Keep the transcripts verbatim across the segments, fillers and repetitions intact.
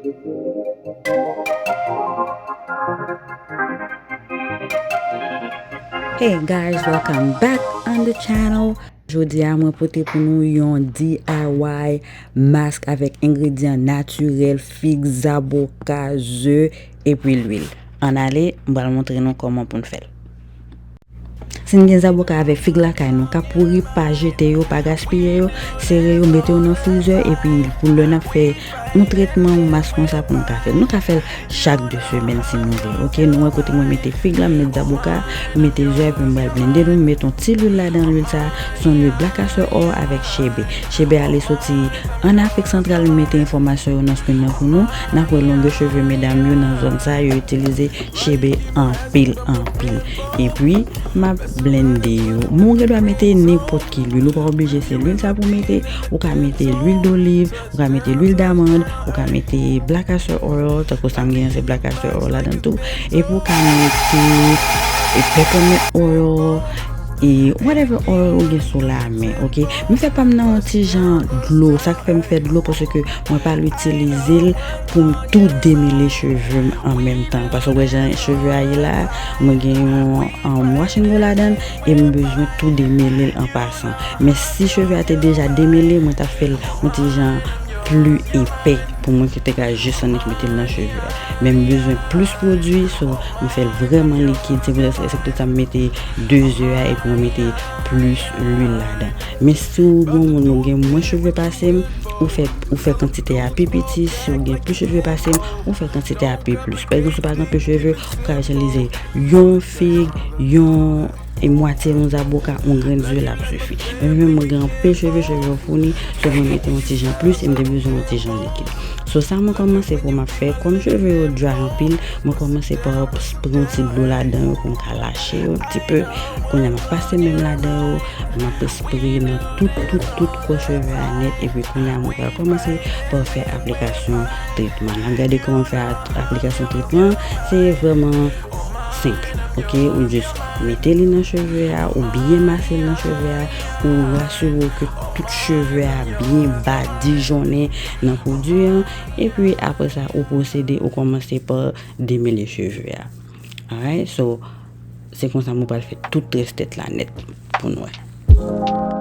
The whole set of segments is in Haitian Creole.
Hey guys, welcome back on the channel. Jodi a, mwen pote pou nou yon D I Y mask avèk engredyan natirèl, fig, zaboka, ze, epi lwil. Ann ale, m pral montre nou kòman pou n fè l. Si n gen zaboka avèk fig lakay nou, ka pouri, pa jete yo, pa gaspiye yo, sere yo, mete yo nan frizè, epi pou lè n ap fè yon tretman, yon mask konsa pou nou ka fè l. Nou ka fè l chak de semèn si nou vle. Oke, nou wè kote mwen mete fig la, m met zaboka, m mete ze, epi m pral blende nou, m met yon ti lwil ladan, lwil sa, se yon lwil Black Castor Oil avèk chebe. Chebe a li soti ann Afrik Santral, m mete enfòmasyon yo nan screen nan pou nou. N ap wè longè cheve medam yo nan zòn sa, yo itilize chebe anpil, anpil. Epi, m ap blende yo. Men w gen dwa mete nenpòt ki lwil. Ou pa oblije se lwil sa pou w mete. Ou ka mete lwil doliv, ou ka mete lwil damann, ou ka mete Black Castor Oil, tankou sa m gen an se Black Castor Oil ladan tou. Epi ou ka mete e peppermint oil, e whatever oil ou gen sou lamen, oke? M fè pa m nan yon ti jan dlo. Sa k fè m fè dlo, paske mwen pa l itilize l pou m tou demele cheve m an menm tan. Paske w wè jan cheve a ye la, mwen gen yon, um, wash and go ladan l, e m bezwen tou demele l an pasan. Men si cheve a te deja demele, mwen t ap fè l yon ti jan pli epè pou mwen ki te ka jis annik mete l nan cheve a. Men m bezwen plis pwodui, so m fè l vrèman likid. Se poutèt, se poutèt sa m mete de ze a epi mwen mete plis lwil ladan. Men si w gen yon moun ou gen mwens cheve pase m, ou fè, ou fè kantite a pi piti. Si w gen plis cheve pase m, ou fè kantite a pi plis. Pa egzanp, si w pa gen anpil cheve, ou ka itilize yon fig, yon e mwatye yon zaboka, yon grenn ze l ap sifi. Men mwen menm, mwen gen anpil cheve, cheve yo founi, so mwen mete yon ti jan plis e m te bezwen yon ti jan likid. So sa mwen kòmanse pou m ap fè, kòm cheve yo dry anpil, mwen kòmanse pa pran yon ti dlo ladan yo pou m ka lache yo yon ti pe. Kounye a m ap pase men m ladan yo, m ap spre nan tout, tout, tout kò cheve a nèt, epi kounye a mwen pral kòmanse pa fè aplikasyon tretman. N ap gade kòman fè a-, aplikasyon tretman, se vrèman senp, oke? Ou jis mete li nan cheve a, ou byen mase l nan cheve a, ou rasire w ke tout cheve a byen badijonnen nan pwodui an, epi apre sa, ou pwosede, ou kòmanse pa demele cheve a. Alright, so, se konsa mwen pral fè tout rès tèt la nèt pou nou wè.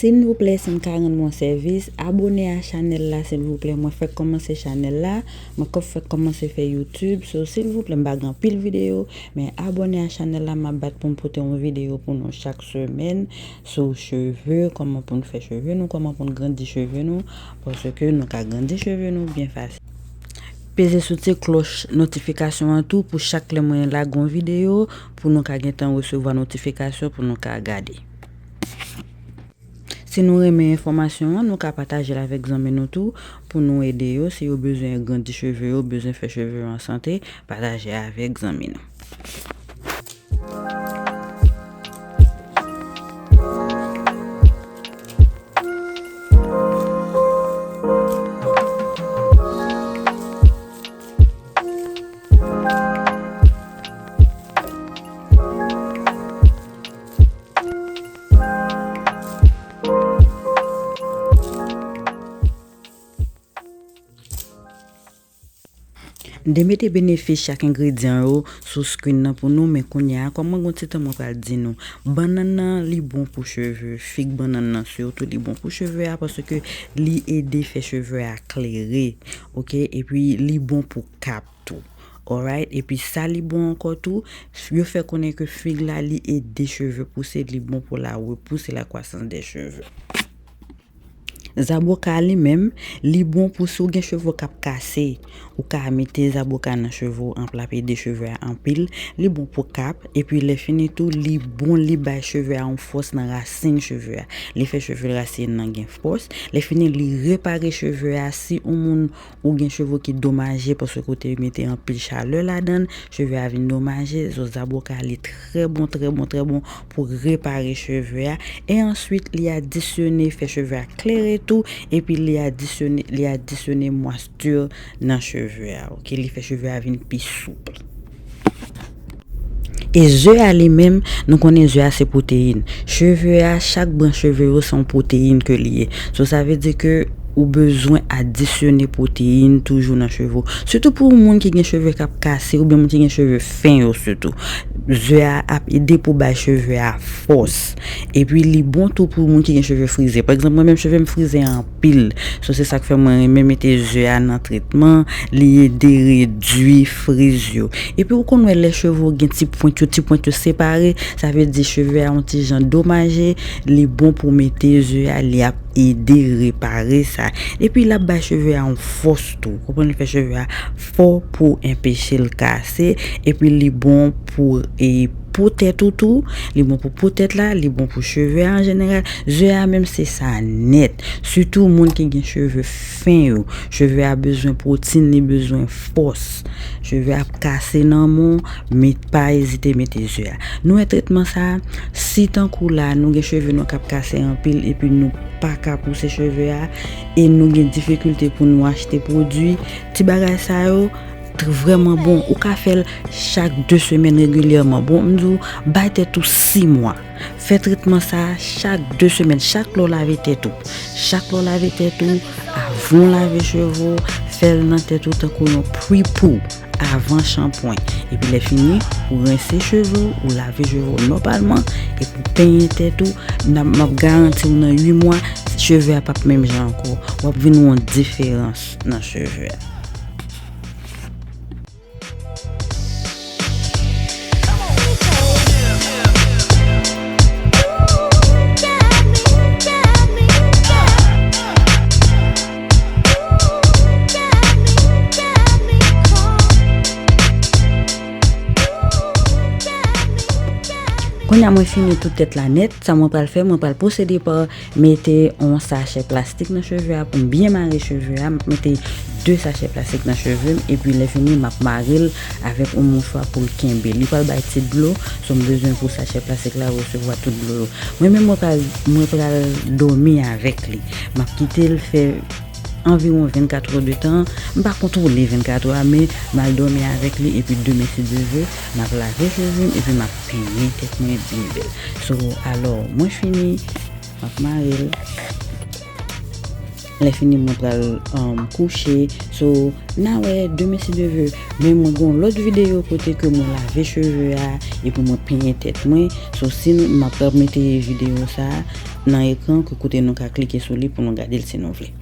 Silvouplè, si m ka rann mwen sèvis, abòne a chanèl la, silvouplè. Mwen fèk kòmanse chanèl la, mwen kòm fèk kòmanse fè YouTube. So, silvouplè, m pa gen anpil videyo, men abòne a chanèl la, m ap bat pou m pote yon videyo pou nou chak semèn sou cheve, kòman pou n fè cheve nou, kòman pou n grandi cheve nou, paske nou ka grandi cheve nou byen fasil. Peze sou ti klòch notifikasyon an tou pou chak lè mwen lage yon videyo, pou nou ka gentan resevwa notifikasyon pou nou ka gade. Si nou renmen enfòmasyon an, nou ka pataje l avèk zanmi nou tou pou nou ede yo. Si yo bezwen grandi cheve yo, bezwen fè cheve yo an sante, pataje avèk zanmi nou. M te mete benefis chak engredyan yo sou screen nan pou nou, men kounye a, kòm mwen gon ti tan, mwen pral di nou. Bannann nan, li bon pou cheve. Fig bannann nan, sitou, li bon pou cheve a, paske li ede fè cheve a klere, oke? Epi, li bon pou kap tou. Alright? Epi, sa li bon ankò tou, yo fè konnen ke fig la, li ede cheve pouse, li bon pou la repousse, la croissance des cheveux. Zaboka li menm, li bon pou si w gen cheve w k ap kase, ou ka mete zaboka nan cheve w, anpil, l ap ede cheve a anpil. Li bon pou kap, epi lè fini tou, li bon, li bay cheve a yon fòs nan rasin cheve a. Li fè cheve rasin nan gen fòs. Lè fini, li repare cheve a. Si yon moun ou gen cheve ki domaje paske ou te mete anpil chalè ladan l, cheve a vin domaje. So, zaboka li trè bon, trè bon, trè bon pou repare cheve a. E answit, li adisyone, fè cheve a klere tou, epi li adisyone, li adisyone mwastir nan cheve a, oke? Li fè cheve a vin pi soup. E ze a li menm, nou konnen ze a se pwoteyin. Cheve a, chak branch cheve yo se yon pwoteyin ke li ye. So, sa vle di ke ou bezwen adisyone pwoteyin toujou nan cheve w. Sitou pou moun ki gen cheve k ap kase oubyen moun ki gen cheve fen yo sitou. Ze a ap ede pou bay cheve a fòs. Epi li bon tou pou moun ki gen cheve frize. Pa egzanp, mwen menm cheve m frize anpil. So, se sa k fè mwen renmen mete ze a nan tretman. Li ede redui friz yo. Epi ou konn wè lè cheve w gen ti pwent yo, ti pwent yo separe, sa vle di cheve a yon ti jan domaje, li bon pou mete ze a, li ap ede repare sa. Epi l ap bay cheve a yon fòs tou. Konprann, li fè cheve a fò pou enpeche l kase. Epi li bon pou, e, po tèt ou tou. Li bon pou po tèt la, li bon pou cheve a an jeneral. Ze a menm se sa nèt. Sitou moun ki gen cheve fen yo. Cheve a bezwen pwoteyin, li bezwen fòs. Cheve ap kase nan men w, met, pa ezite mete ze a. Nou wè tretman sa a, si tankou la, nou gen cheve nou k ap kase anpil epi nou pa ka pouse cheve a, e nou gen difikilte pou nou achte pwodui, ti bagay sa yo, tr-, vrèman bon. Ou ka fè l chak de semèn regilyèman. Bon, m di w, bay tèt ou sis mwa. Fè tretman sa a chak de semèn, chak lè w lave tèt ou. Chak lè w lave tèt ou, avan w lave cheve w, fè l nan tèt ou tankou yon pre-poo avan chanpwen. Epi lè fini, ou rense cheve w, ou lave cheve w nòmalman, epi w penyen tèt ou, n ap, m ap garanti w nan uit mwa, cheve a p ap menm jan ankò. W ap vin wè yon diferans nan cheve a. Kounye a mwen fini tout tèt la nèt, sa mwen pral fè, mwen pral pwosede pa mete yon sachè plastik nan cheve a pou m byen mare cheve a. M ap mete de sachè plastik nan cheve m, epi lè fini, m ap mare l avèk yon mouchwa pou l kenbe. Li pral bay ti dlo, so m bezwen pou sachè plastik la resevwa tout dlo yo. Mwen menm, mwen pral, mwen pral dòmi avèk li. M ap kite l fè anviwon vennkat è de tan. M pa kontwole vennkat è a, men m al dòmi avèk li, epi demen, si Dye vle, m ap lave cheve m, epi m ap penyen tèt mwen byen bèl. So, alò, mwen fini, m ap mare l. Lè fini, mwen pral, um, kouche. So, n a wè demen, si Dye vle. Men mwen gen yon lòt videyo kote ke mwen lave cheve a, epi mwen penyen tèt mwen. So, si nou, m ap mete videyo sa a nan ekran, ke kote nou ka klike sou li pou nou gade l si nou vle.